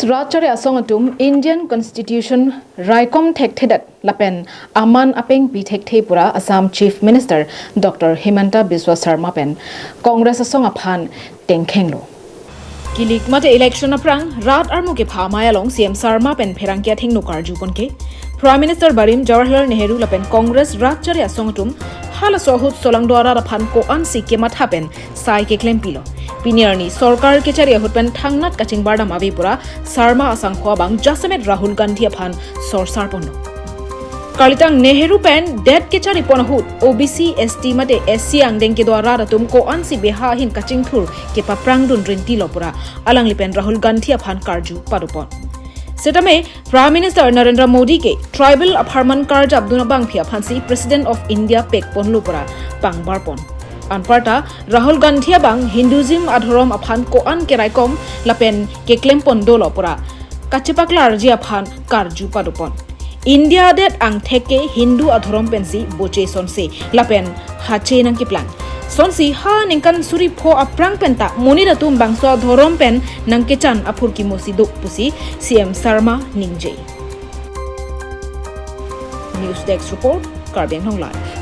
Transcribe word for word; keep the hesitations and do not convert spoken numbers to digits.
Rat Chari Asong atum Indian Constitution raikom thekthedet lapen aman apengpi thekthe pura Assam Chief Minister Doctor Himanta Biswa Sarma pen Congress asong aphan tengkhenglo. Kilik mate election aphrang rat armu kepha amei along C M Sarma pen pherangke athengno karju ponke, Prime Minister barim Jawaharlal Nehru lapen Congress Rat Chari Asong atum halaso ahut solangdo arat aphan ko-ansi kematha pen sai keklempilo. Pini arni sorkar kechari ahut pen thangnat kachingbardam ave pura Sarma asangho abang jasemet Rahul Gandhi aphan sorsar ponlo. Karlitang Nehru pen det kechari pon ahut O B C, S T mate S C angdeng kedo arat atum ko-ansi beha ahin kachingthur kepaprangdun rintilo pura alangli pen Rahul Gandhi aphan karju padopon. Setame Prime Minister Narendra Modi ke tribal apharman karjapdun abangpi aphansi President of India pekponlo pura pangbarpon. Anparta Rahul Gandhi abang Hinduism adhorom aphan ko-an keraikom lapen keklempon dolo pura kachepaklarji aphan karju padopon. India adet angthek ke Hindu adhorom pensi boche sonse lapen hache nangkeplang. Sonsi ha ningkan suri pho aphrang penta monit atum bangso adhorom pen nangkechan aphurkimo si do pusi C M Sarma ningje. News Desk Report, Karbi Anglong Live.